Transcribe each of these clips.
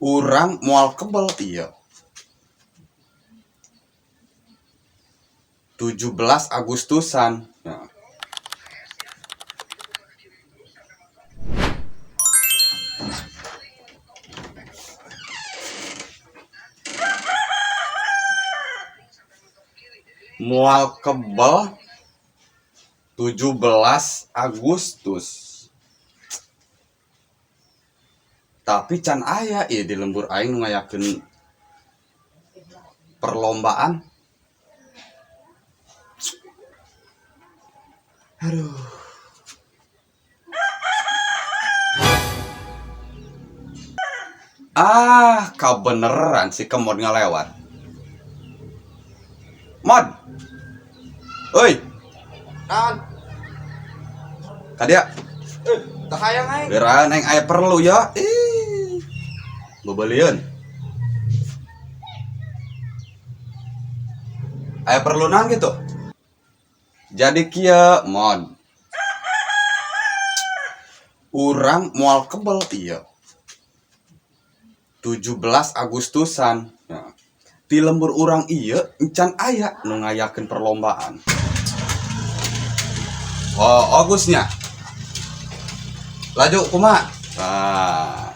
Urang moal kebel iya. 17 Agustusan. Nah. Moal kebel 17 Agustus. Tapi can aya ieu di lembur aing nu ngayakeun perlombaan. Aduh. Ah, kabeneran si Kemod ngalewat. Mod. Oi. Naon? Ka dia. Eh, teu hayang aing. Geura aing aya perlu ya. Ih. Bebelieun. Aya perlu naon gitu? Jadi kieu, Mod. Urang moal kebel ieu. 17 Agustusan. Nah, di lembur urang ieu encan aya nu ngayakeun perlombaan. Oh, Agusnya. Laju kumaha? Nah.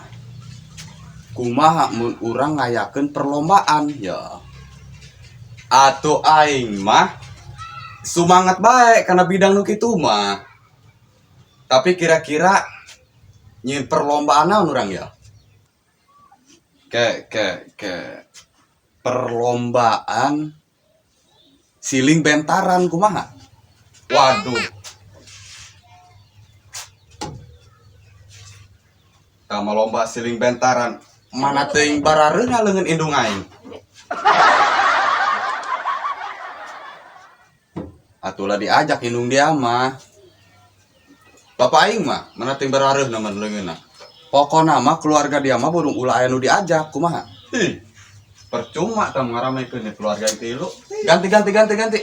Kumaha mun urang ngayakeun perlombaan ya? Atuh aing mah sumangat bae kana bidang nu kitu mah. Tapi kira-kira nyieun perlombaan naon urang ya? Ke perlombaan siling bentaran kumaha? Waduh. Tama lomba siling bentaran mana teuing barareuna leungeun indung aing. Atulah diajak indung dia mah. Bapak aing mah mana teuing barareuna mah leungeunna. Pokona mah keluarga dia mah burung ulah aya nu diajak kumaha? Ih, percuma tah ngaramekeun keluarga aing tilu. Ganti ganti ganti ganti.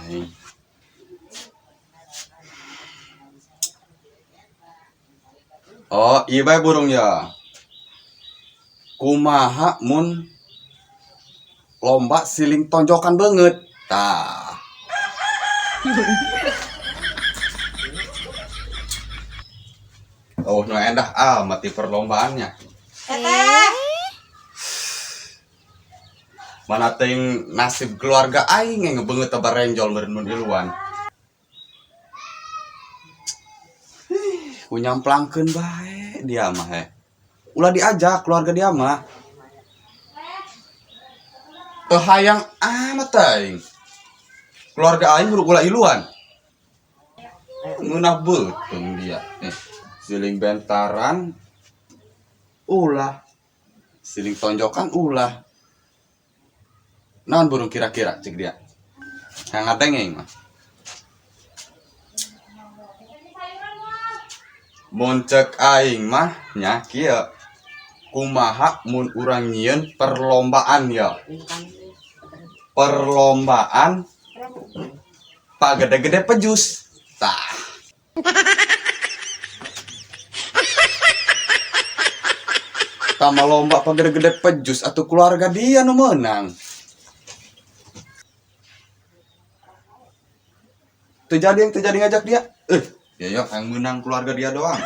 Aing. Oh, ieu bae burung ya. Kumaha mun lomba siling tonjokan beungeut? Tah. Oh, nu endah amat di perlombaannya. Teteh. Mana teuing nasib keluarga aing yang ngebeungeut teh barenjol meureun mun iluan. Ku nyamplangkeun bae dia mah he. Ulah diajak keluarga dia mah. Teu hayang amat aing. Keluarga aing buru ulah iluan. Ngeunah beuteung dia. Siling bentaran ulah. Siling tonjokan ulah. Naon burung kira-kira cek dia. Yang ngadengeng mah. Mun cek aing mah nya kieu. Kumaha mun urang nyieun perlombaan ya. Perlombaan pak gede-gede pejus. Tah. Tama lomba pak gede-gede pejus atau keluarga dia nu menang. Terjadi yang terjadi ngajak dia. Ya ya yang menang keluarga dia doang.